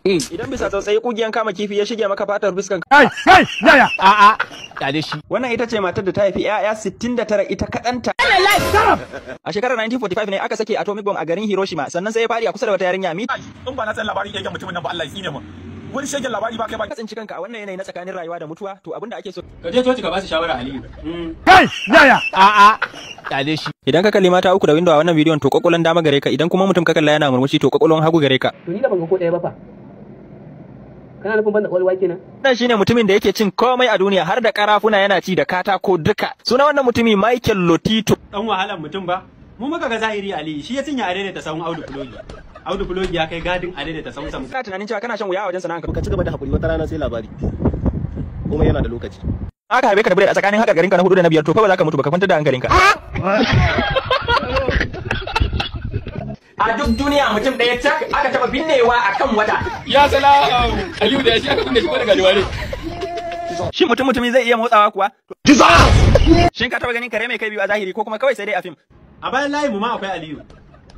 Idan bisa tsautsayi kugiyan kama kifi ya shige maka fatar fuskan. Kai, kai, yaya. A'a, kyale shi. Wannan ita ce matar da ta haifi 'ya'ya 69 ita kaɗanta. A shekarar 1945 ne aka sake atomic bomb a garin Hiroshima, sannan sai ya fadi a kusa da wata yarinya mi. In ba na san labarin yake mutumin nan ba, Allah ya tsine mu. Wani shegen labari ba kai ba. Ka tsinci kanka a wannan yanayi na tsakanin rayuwa da mutuwa, to abinda ake so. Ka je coci ka ba su shawara, Aliyu. Kai, yaya. A'a, kyale shi. Idan ka kalli mata uku da window a wannan bidiyon, to kwakwalon dama gare ka, idan kuma mutum ka kalla yana murmushi, to kwakwalon hagu gare ka. To ni da ban ga ko ɗaya ba fa. Kana nufin banda kwalwa kenan? Wannan shine mutumin da yake cin komai a duniya, har da karafuna yana ci da katako duka. Suna wannan mutumi Michael Lotito. Dan wahalan mutum ba. Mu muka ga zahiri, Aliyu, shi ya cinye adaidaita sahun Audu Fulogi. Audu Fulogi ya kai gadin adaidaita sahun sa. Kana tunanin cewa kana shan wuya a wajen sana'anka. Ka ci gaba da hakuri, wata rana sai labari. Kuma yana da lokaci. Aka haife ka da biredi a tsakanin haka garinka na hudu da na biyar, to fa ba za ka mutu ba, ka kwantar da hankalinka. A duk duniya mutum ɗaya tak aka taɓa binnewa a kan wata. Ya salam! Aliyu da ya shi aka binne shi ko daga jiware. Shin mutum mutumi zai iya motsawa kuwa? Shin ka taɓa ganin kare mai kai biyu a zahiri ko kuma kawai sai dai a fim? A bayan layin mu ma akwai Aliyu.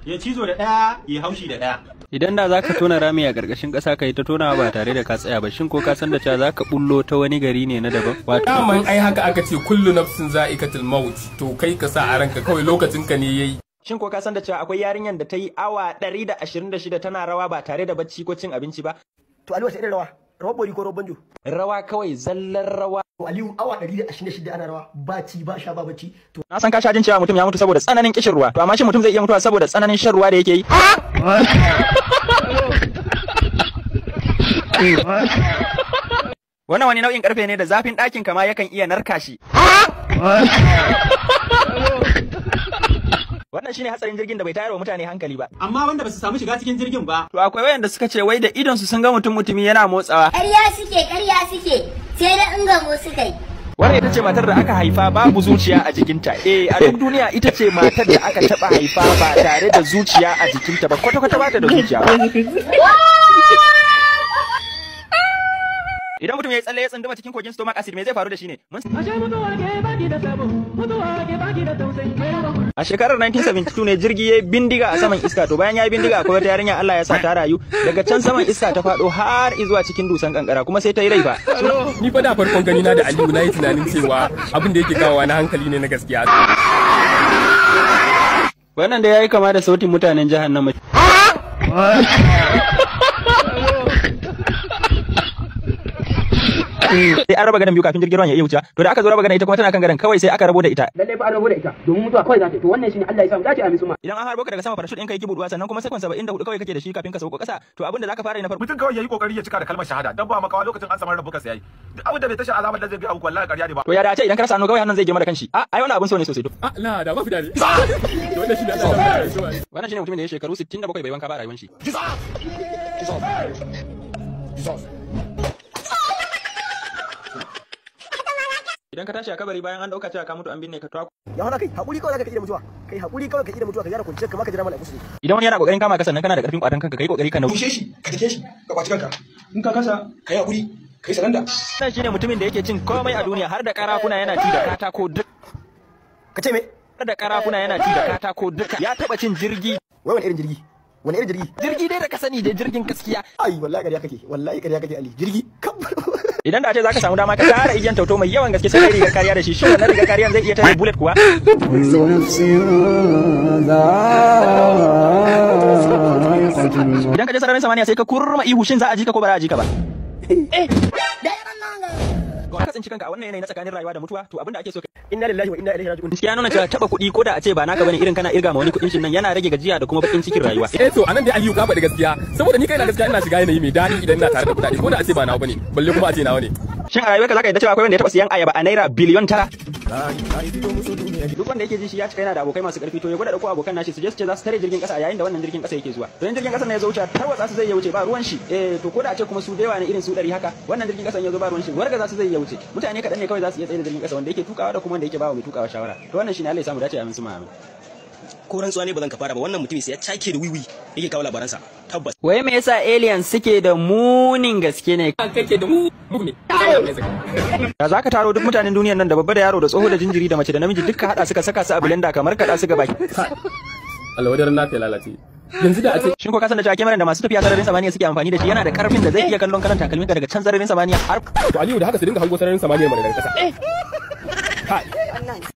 Ya cizo da ɗaya, ya haushi da ɗaya. Idan da za ka tona rami a ƙarƙashin ƙasa ka yi ta tonawa ba tare da ka tsaya ba, shin ko ka san da cewa za ka bullo ta wani gari ne na daban? Wato Daman ai haka aka ce kullu nafsin za'iqatul maut, to kai ka sa a ranka kawai lokacin ka ne yayi. Shin ko ka san da cewa akwai yarinyar da ta yi awa 126 tana rawa ba tare da bacci ko cin abinci ba? To Aliyu, wace irin rawa? Rawar bori ko rawar banjo? Rawa kawai, zallar rawa. To Aliyu, awa 126 ana rawa, ba ci ba sha ba bacci. To Na san ka sha jin cewa mutum ya mutu saboda tsananin kishin ruwa. To amma shin mutum zai iya mutuwa saboda tsananin shan ruwa da yake yi? Wannan wani nau'in karfe ne da zafin ɗakin kama yakan iya narka shi. Wannan shine hatsarin jirgin da bai tayar wa mutane hankali ba. Amma wanda ba su samu shiga cikin jirgin ba. To akwai wayanda suka ce wai da idon su sun ga mutum mutumi yana motsawa. Ƙarya suke, ƙarya suke, sai da in gamo suka yi. Wannan ita ce matar da aka haifa babu zuciya a jikinta. Eh, a duk duniya ita ce matar da aka taba haifa ba tare da zuciya a jikinta ba. Kwata kwata ba ta da zuciya. Idan mutum ya yi tsalle ya tsunduma cikin kogin stomach acid, me zai faru da shi ne? A shekarar 1972 ne jirgi ya yi bindiga a saman iska, to bayan ya yi bindiga akwai wata yarinya Allah ya sa ta rayu daga can saman iska ta faɗo har zuwa cikin dusan kankara, kuma sai ta yi rai fa. Ni fa da farkon gani na da Aliyu na yi tunanin cewa abin da yake kawowa na hankali ne na gaskiya. Wannan da yayi kama da sautin mutanen jahannama. Sai an raba gadon biyu kafin jirgin ruwan ya iya wucewa. To da aka zo raba gadon, ita kuma tana kan gadon, kawai sai aka rabo da ita. Lallai fa an rabo da ita domin mutuwa kawai za ta yi. To wannan shine, Allah ya sa mu dace, amin suma. Idan an harbo ka daga sama, parachute ɗinka yake buduwa, sannan kuma sakon 74 kawai kake da shi kafin ka sauko ƙasa, to abin da zaka fara yi na farko. Mutum kawai yayi kokari ya cika da kalmar shahada, dan ba makawa lokacin an samar da buka sai yayi. Duk abin da bai tashi alamar da zai ga abu, wallahi ƙarya ne ba. To ya dace idan ka rasa hannu, kawai hannun zai girma da kanshi. A ai wannan abin so ne sosai to. A la da ba fi dadi. To wannan shine Allah ya sa. Wannan shine mutumin da ya shekaru 67 bai wanka ba a rayuwar shi. Idan ka tashi a kabari bayan an dauka cewa ka mutu an binne ka, to ya hana kai hakuri kawai zaka iya mutuwa. Kai hakuri kawai ka iya mutuwa, ka gyara kwanciyar ka ma ka jira mala'iku su zo. Idan wani yana kokarin kama ka sannan kana da karfin kwatan kanka, kai kokari ka nauyi. Shi ka dake shi, ka kwaci kanka. In ka kasa, ka yi hakuri, ka yi saranda. Wannan shine mutumin da yake cin komai a duniya, har da karafuna yana ci da katako duk. Ka ce me? Har da karafuna yana ci da katako duka. Ya taba cin jirgi. Wai wani irin jirgi? Wani irin jirgi? Jirgi dai da ka sani dai, jirgin gaskiya. Ai wallahi ƙarya kake, wallahi ƙarya kake Ali. Jirgi? Idan da a ce zaka samu dama ka tara igiyan tauto mai yawan gaske sai kai rigar kariya da shi, shin wannan rigar kariyan zai iya tare bullet kuwa? Idan ka je sararin samaniya sai ka kurma ihu, shin za a ji ka ko ba za a ji ka ba? Ka tsinci kanka a wannan yanayi na tsakanin rayuwa da mutuwa, to abin da ake so Inna lillahi wa inna ilaihi raji'un. Gaskiya nuna cewa taba kuɗi ko da a ce ba naka bane, irin kana irga ma wani kuɗin shin nan, yana rage gajiya da kuma bakin cikin rayuwa. Eh, to anan dai Aliyu ka faɗi gaskiya, saboda ni kaina gaskiya ina shiga yanayi mai daɗi idan ina tare da kuɗaɗe, ko da a ce ba nawa bane, balle kuma a ce nawa ne. Shin a rayuwarka zaka yadda cewa akwai wanda ya taba siyan ayaba a naira biliyon 9? Duk wanda yake ji shi ya cika yana da abokai masu karfi, to ya gwada dauko abokan nashi su je su ce za su tare jirgin kasa a yayin da wannan jirgin kasa yake zuwa. To in jirgin kasa ne ya zo wuce, tarwatsa su zai iya wuce, ba ruwan shi. Eh, to ko da a ce kuma su da yawa ne irin su 100 haka, wannan jirgin kasa ya zo ba ruwan shi, warga za su zai iya wuce. Mutane kaɗan ne kawai za su iya tsaye da jirgin kasa, wanda yake tukawa da kuma wanda yake bawa mai tukawa shawara. To wannan shine, Allah ya samu dace, amin suma amin. Ko rantsuwa ne ba zan ka fara ba, wannan mutumi sai ya cake da wiwi yake kawo labaransa. Tabbas. Wai me yasa aliens suke da munin gaske ne? Kake da mu ne. Da za ka taro duk mutanen duniyan nan, da babba da yaro da tsoho da jinjiri da mace da namiji, dukka hada suka saka su a blender kamar kada su gaba. Allah wajen naka ya lalace. Yanzu da a ce Shin ko ka san da cewa kyamarar da masu tafiya sararin samaniya suke amfani da shi yana da karfin da zai iya kallon kalan takalminka daga can sararin samaniya har To Aliyu, da haka su dinga hango sararin samaniyar mana daga kasa. Kai.